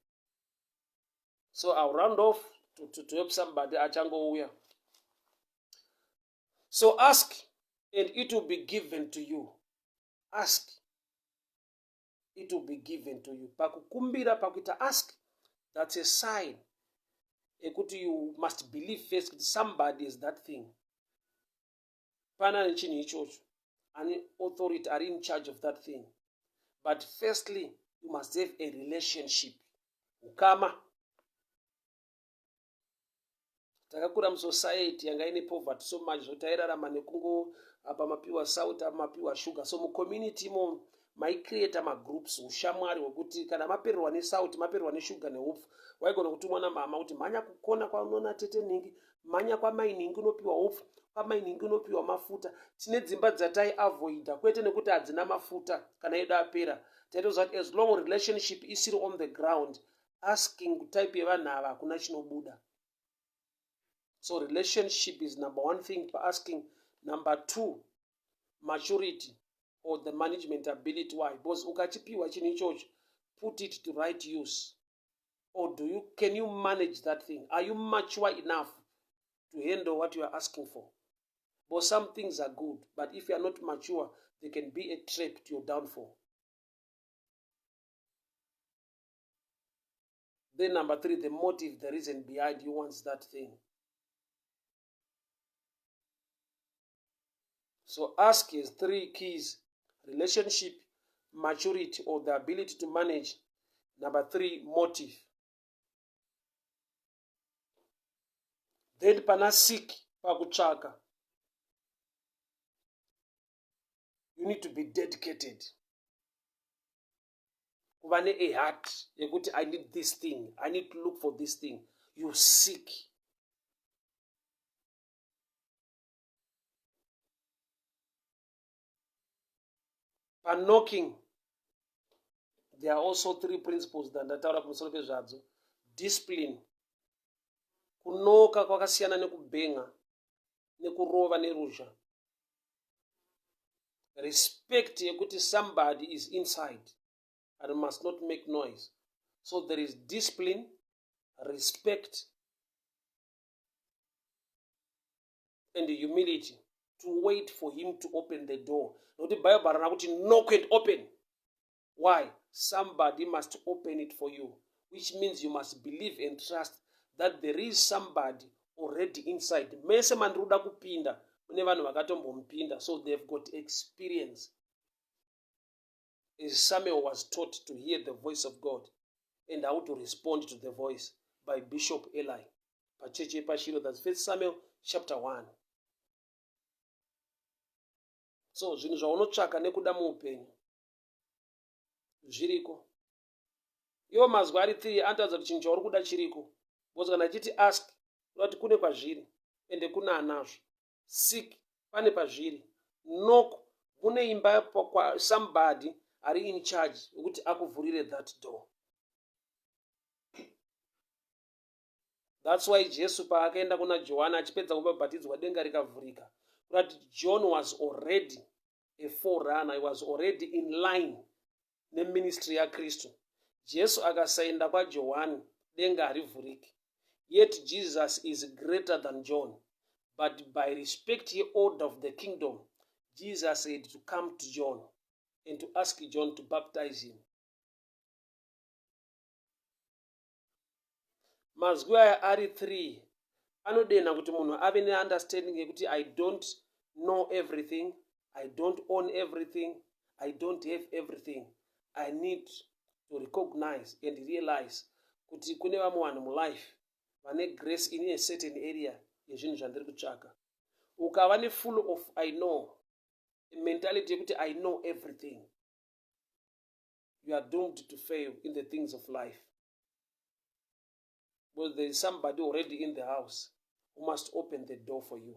So I'll round off to help somebody achangouya. So ask and it will be given to you. Ask, it will be given to you. Pakukumbira, pakuita ask, that's a sign ekuti you must believe first kuti somebody is that thing. Pana nechinhu ichocho, ane authority, ari in charge of that thing. But firstly, you must have a relationship. Ukama. Takakura musociety yanga ine poverty so much zvo tairarama nekungo apa mapiwa salt, apa mapiwa sugar. So mucommunity imo maicreata magroups, ushamwari hwekuti kana mapererwa nesalt, mapererwa neshuga neupfu, waigona kutumwa namama kuti mhanya kukona kwaunoona tete nhingi, mhanya kwamai nhingi unopiwa upfu, kwamai nhingi unopiwa mafuta. Tine dzimba dzataiavoida kwete nekuti hadzina mafuta kana edu apera. Taitoziva kuti as long relationship isiri on the ground, asking kutype yevanhu ava hakuna chinobuda. So relationship is number one thing paasking. Number two, maturity or the management ability. Why? Because ukachipiwa chinhu ichocho, put it to right use. Or can you manage that thing? Are you mature enough to handle what you are asking for? But some things are good, but if you are not mature, they can be a trap to your downfall. Then number three, the motive, the reason behind you wants that thing. So ask his three keys: relationship, maturity or the ability to manage. Number three, motive. Then pana seek, pakutsvaka. You need to be dedicated. Kuva ne a heart yekuti I need this thing, I need to look for this thing. You seek. Panocking, there are also three principles dzandataura pamusoro pezvadzo. Discipline. Kunoka kwakasiyana nekubhenga nekurova neruzha. Respect yekuti somebody is inside and must not make noise. So there is discipline, respect and humility to wait for him to open the door. Nokuti Bible rana kuti knock and open. Why? Somebody must open it for you, which means you must believe and trust that there is somebody already inside. Mese mandiri kuda kupinda mune vanhu vakatombompinda, so they've got experience. As Samuel was taught to hear the voice of God and how to respond to the voice by Bishop Eli pachechi yepaShilo. That's First Samuel chapter 1. So zvinhu zvaunotsvaka nekuda muupenyu zviriko. Iwo mazwi ari 3 anotaridza kuti chinhu chauri kuda chiriko, because kana achiti ask, kuda kuti kune kwazviri ende kune anazvo. Seek, pane pazviri. Knock, kune imba, somebody ari in charge wekuti akuvhurire that door. That's why Jesu paakaenda kuna Johani achipedza kubhabhatidzwa, denga rikavhurika, kurati John was already a forerunner. He was already in line neministry yaKristu. Jesu akasaenda kwaJohani, denga harivhuriki. Yet Jesus is greater than John, but by respect yeorder of the kingdom, Jesus had to come to John and to ask John to baptize him. Mazwi aya ari 3 anodenha kuti munhu ave neunderstanding yekuti I don't know everything, I don't own everything, I don't have everything. I need to recognize and realize kuti kune vamwe vanhu mulife vane grace in a certain area yezvinhu zvandiri kutsvaka. Ukava nefull of I know mentality yekuti I know everything, you are doomed to fail in the things of life, because there is somebody already in the house who must open the door for you.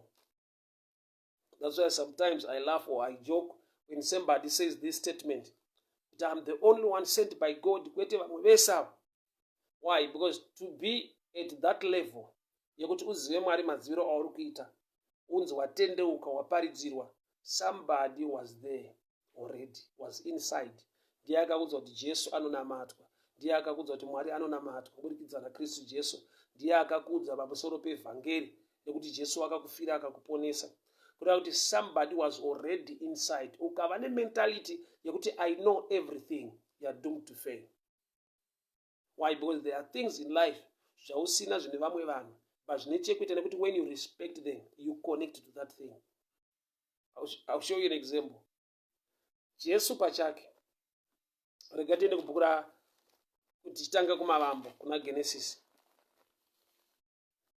That's why sometimes I laugh or I joke when somebody says this statement, that I'm the only one sent by God, kwete vamwe vese ava. Why? Because to be at that level yekuti uzive Mwari madziviro auri kuita, unzi watendeuka, waparidzirwa, somebody was there already, was inside. Ndiye akakuudza kuti Jesu anonamatwa, ndiye akakuudza kuti Mwari anonamatwa kuburikidza naKristu Jesu, ndiye akakuudza pamusoro pevhangeri nekuti Jesu akakufira akakuponesa. Kureva kuti somebody was already inside. Ukava nementality yekuti I know everything, you are doomed to fail. Why? Because there are things in life zvausina zvine vamwe vanhu, but zvine chekuita nekuti when you respect them, you connect to that thing. I'll show you an example. Jesu pachake, rega tiende kubhuku ra kuti tichitange kumavambo kuna Genesis.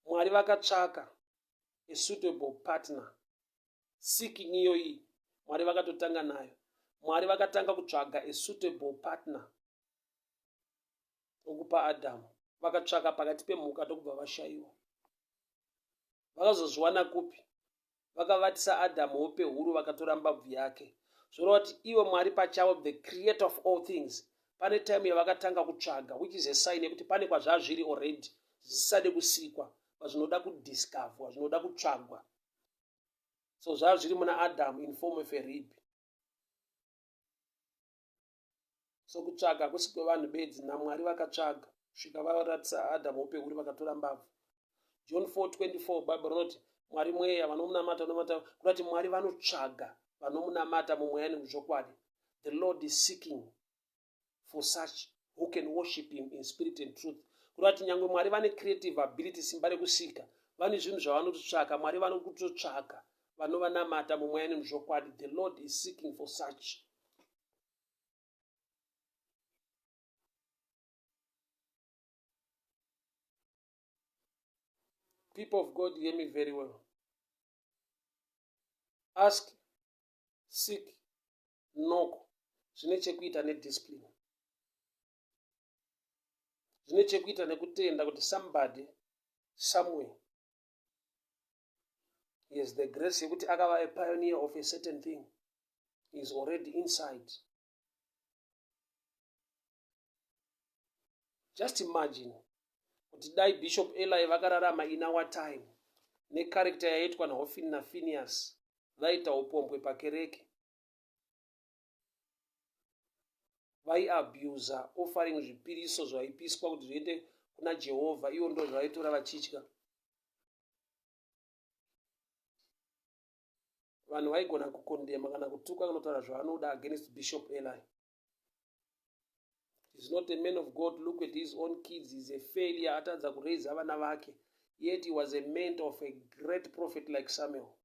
Mwari vakatsvaka a suitable partner. Seeking iyoyi Mwari vakatotanga nayo. Mwari vakatanga kutsvaga a suitable partner okupa Adhamu. Vakatsvaka pakati pemhuka, ndokubva vashayiwa. Vakazozviwana kupi? Vakavatisa Adhamu hope huru, vakatora mbabvu yake. Zvoreva kuti ivo Mwari pachavo, the creator of all things, pane time yavakatanga kutsvaga, which is a sign yekuti pane kwazvazviri already, zvisisade kusikwa, zvinoda kudiscoverwa, zvinoda kutsvagwa. So zvazviri muna Adhamu in form of a rib. So kutsvaga hakusi kwevanhu bedzi, naMwari vakatsvaga kusvika varatisa Adhamu hope huru, vakatora mbabvu. John 4:24, Bible rinoti Mwari mweya, vanomunamata vanomata, kurati Mwari vanotsvaga vanomunamata mumweya nemuzvokwadi. The Lord is seeking for such who can worship him in spirit and truth. Kureva kuti nyangwe Mwari vane creative ability, simba rekusika, vane zvinhu zvavanototsvaka. Mwari vanokutotsvaka vanovanamata mumweya nemuzvokwadi. The Lord is seeking for such. People of God, hear me very well. Ask, seek, knock zvine chekuita nediscipline, zvine chekuita nekutenda kuti somebody somewhere he has the grace yekuti akava a pioneer of a certain thing. He is already inside. Just imagine kuti dai Bishop Eli vakararama in our time necharacter yaiitwa naHofini naPhineas, vaita upombwe pakereke, vaiabuser offering, zvipiriso zvaipiswa kuti zviende kuna Jehovha, ivo ndo zvavaitora vachitya. Vanhu vaigona kukondema kana kutuka, kunotaura zvavanoda against Bishop Eli. He's not a man of God. Look at his own kids. He's a failure. Atadza kuraisa vana vake. Yet he was a mentor of a great prophet like Samuel.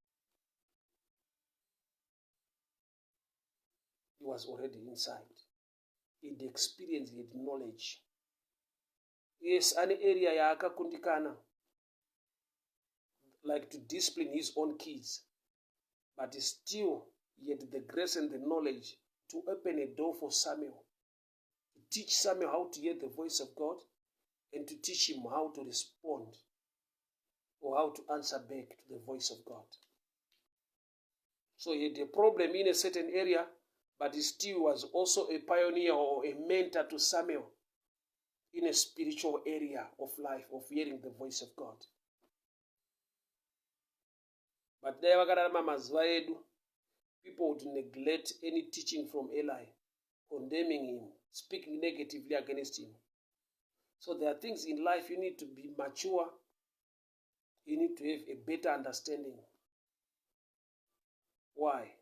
He was already inside. He had experience, he had knowledge. Yes, ane area yaakakundikana, like to discipline his own kids, but still he had the grace and the knowledge to open a door for Samuel, to teach Samuel how to hear the voice of God and to teach him how to respond or how to answer back to the voice of God. So he had a problem in a certain area, but he still was also a pioneer or a mentor to Samuel in a spiritual area of life, of hearing the voice of God. But dai vakararama mazuva edu, people would neglect any teaching from Eli, condemning him, speaking negatively against him. So there are things in life you need to be mature, you need to have a better understanding. Why?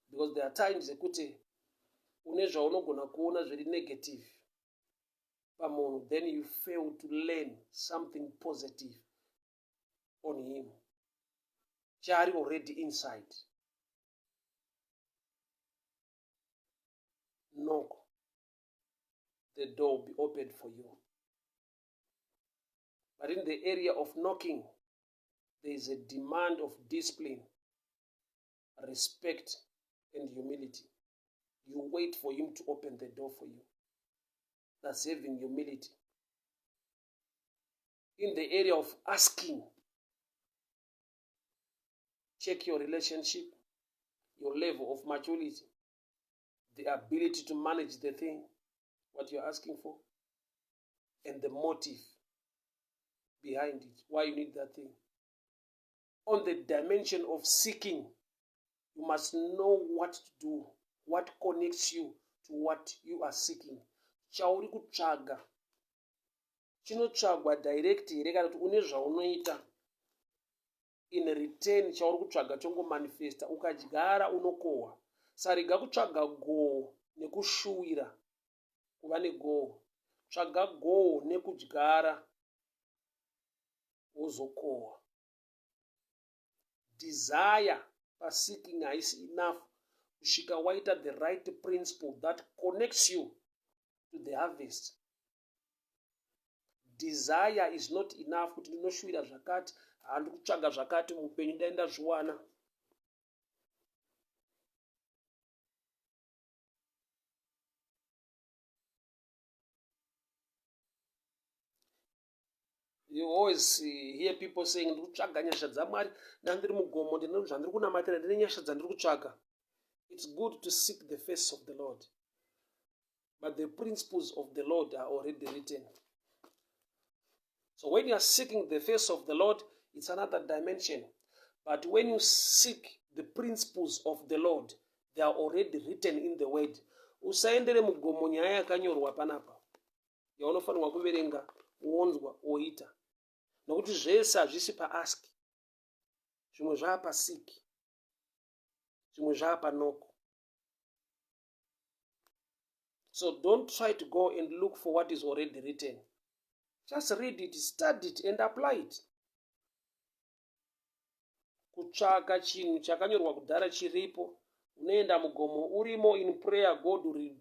Because there are times ekuti une zvaunogona kuona zviri negative pamunhu, then you fail to learn something positive on him chaari already inside. Knock, the door will be opened for you. But in the area of knocking, there is a demand of discipline, respect and humility. You wait for him to open the door for you. That's having humility. In the area of asking, check your relationship, your level of maturity, the ability to manage the thing, what you're asking for, and the motive behind it, why you need that thing. On the dimension of seeking, you must know what to do, what connects you to what you are seeking. Chauri kutsvaga chinotsvagwa direct here, kana kuti une zvaunoita in return? Chauri kutsvaga chongomanifesta. Ukadyara unokohwa. Sarega kutsvaga goho nekushuwira kuva negoho. Tsvaga goho nekudyara, wozokohwa. Desire paseeking haisi enough kusvika waita the right principle that connects you to the harvest. Desire is not enough kuti ndinoshuwira zvakati, handi kutsvaga zvakati muupenyu, dai ndazviwana. You always hear people saying, ndiri kutsvaga nyasha dzaMwari, ndandiri mugomo, ndine zvandiri kunamatira, ndine nyasha dzandiri kutsvaga. It's good to seek the face of the Lord, but the principles of the Lord are already written. So when you are seeking the face of the Lord, it's another dimension, but when you seek the principles of the Lord, they are already written in the word. Usaendere mugomo nyaya yakanyorwa panapa yaunofanirwa kuverenga, wonzwa, woita, nokuti zvese hazvisi paask. Zvimwe zvaapaseek, zvimwe zvaapaknock. So don't try to go and look for what is already written. Just read it, study it and apply it. Kutsvaka chinhu chakanyorwa kudhara chiripo, unoenda mugomo urimo in prayer, God will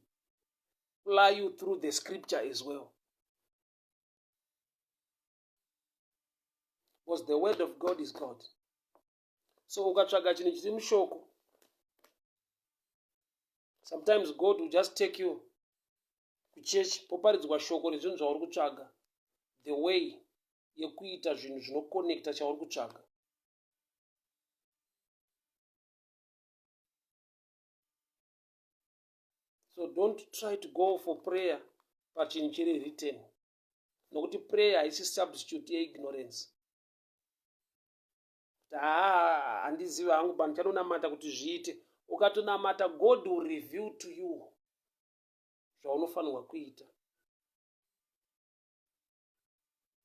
reply you through the scripture as well. Because the word of God is God. So ukatsvaga chinhu chiri mushoko, sometimes God will just take you kuchechi poparidzwa shoko rezvinhu zvauri kutsvaga, the way yekuita zvinhu zvinokonekta chauri kutsvaga. So don't try to go for prayer pachinhu chiri written, nokuti prayer haisi substitute yeignorance. Haa, handizivi hangu, but ndichanonamata kuti zviite. Ukatonamata, God will reveal to you zvaunofanirwa kuita.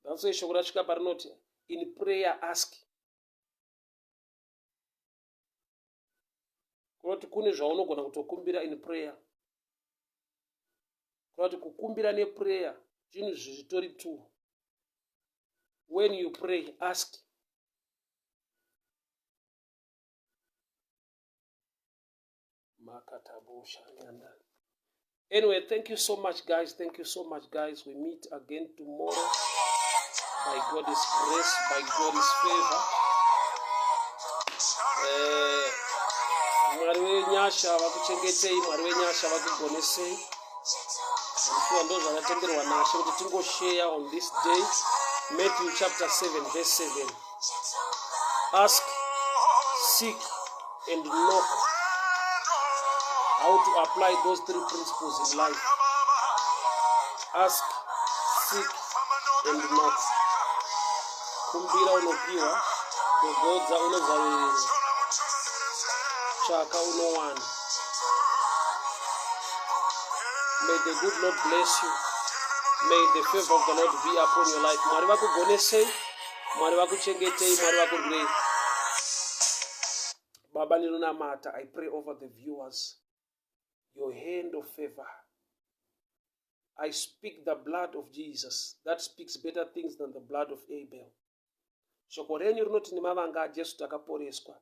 That's why shoko rasvika parinoti in prayer ask. Kunoti kune zvaunogona kutokumbira in prayer. Kunoti kukumbira neprayer zvinhu zvitori two. When you pray, ask. Anyway, thank you so much, guys. Thank you so much, guys. We meet again tomorrow by God's grace, by God's favor. Eh, Mwari wenyasha vakuchengetei, Mwari wenyasha vakugonesei. I'm sure ndo zvakatenderwa nashe kuti tingoshare on this day. Matthew chapter 7 verse 7. Ask, seek and knock. How to apply those three principles in life. Ask, seek and knock. Kumbira unopiwa, gogodza unozarurirwa, tsvaka unowana. May the good Lord bless you. May the favor of the Lord be upon your life. Mwari vakugonesei, Mwari vakuchengetei, Mwari vakurwirei. Baba ndinonamata, I pray over the viewers. Your hand of favor. I speak the blood of Jesus that speaks better things than the blood of Abel. Shoko renyu rinoti nemavanga aJesu takaporeswa.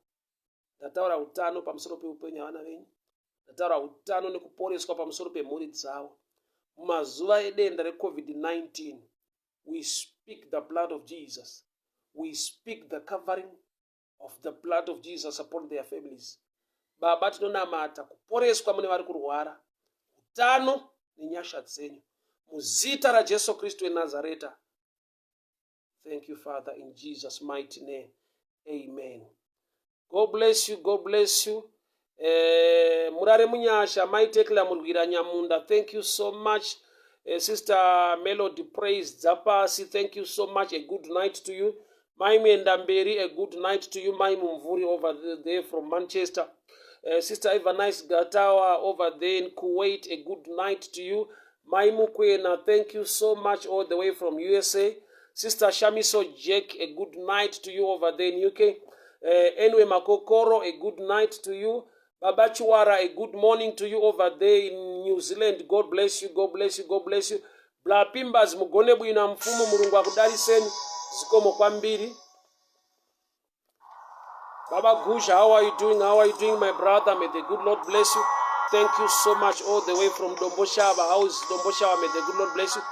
Ndataura utano pamusoro peupenyu havana venyu. Ndataura utano nekuporeswa pamusoro pemhuri dzavo. Mumazuva edenda reCovid-19, we speak the blood of Jesus. We speak the covering of the blood of Jesus upon their families. Baba tinonamata kuporeswa mune vari kurwara, utano nenyasha dzenyu. Muzita raJesu Kristu weNazareta. Thank you, Father, in Jesus' mighty name. Amen. God bless you. God bless you. Eh, murare munyasha mai Tekla Murwira Nyamunda. Thank you so much. Sister Melody Praise Dzapasi, thank you so much. A good night to you. Mai Mwendamberi, a good night to you. Mai Mumvuri over there from Manchester. Sister Eva Nice Gatawa over there in Kuwait, a good night to you. Mai Mukwena, thank you so much all the way from USA. Sister Shamiso Jack, a good night to you over there in UK. Anyway, Makokoro, a good night to you. Baba Chiwara, a good morning to you over there in New Zealand. God bless you, God bless you, God bless you. Bla Pimbas, mugone bwino mfumu mulungu akudaliseni zikomo kwambiri. Baba Gush, how are you doing? How are you doing, my brother? May the good Lord bless you. Thank you so much all the way from Domboshava. How is Domboshava? May the good Lord bless you.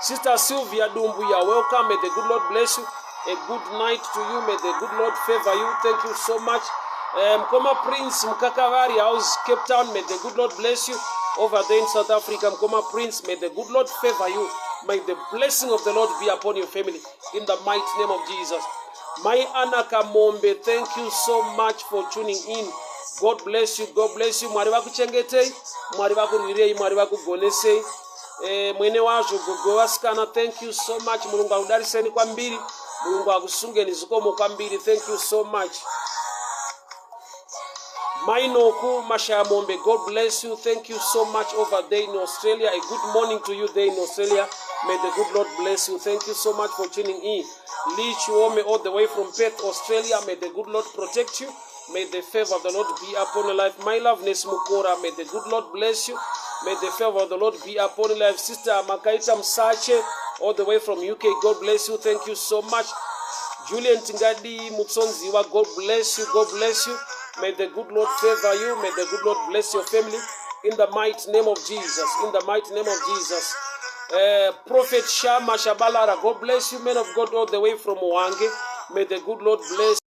Sister Sylvia Dumbu, you are welcome. May the good Lord bless you. A good night to you. May the good Lord favor you. Thank you so much. Mkoma Prince Mkakavari, how's Cape Town? May the good Lord bless you. Over there in South Africa, Mkoma Prince, may the good Lord favor you. May the blessing of the Lord be upon your family. In the mighty name of Jesus. Mai Anna Kamombe, thank you so much for tuning in. God bless you, God bless you. Mwari vakuchengetei, Mwari vakurwirei, Mwari vakugonesei. Eh, mwene wazvo gogo vasikana, thank you so much. Mulungu akudariseni kwambiri, Mulungu akusungeni zikomo kwambiri. Thank you so much. Mainoku Mashayamombe, God bless you. Thank you so much over there in Australia. A good morning to you there in Australia. May the good Lord bless you. Thank you so much for tuning in. Lee Chiome, all the way from Perth, Australia. May the good Lord protect you. May the favor of the Lord be upon your life. My love, Nes Mukora, may the good Lord bless you. May the favor of the Lord be upon your life. Sister Makaita Msache, All the way from UK, God bless you. Thank you so much. Julian Tingadi Mutsonziwa, God bless you. God bless you. May the good Lord favor you. May the good Lord bless your family. In the mighty name of Jesus. In the mighty name of Jesus. Prophet Shama Shabalara, God bless you, man of God, all the way from Wange. May the good Lord bless.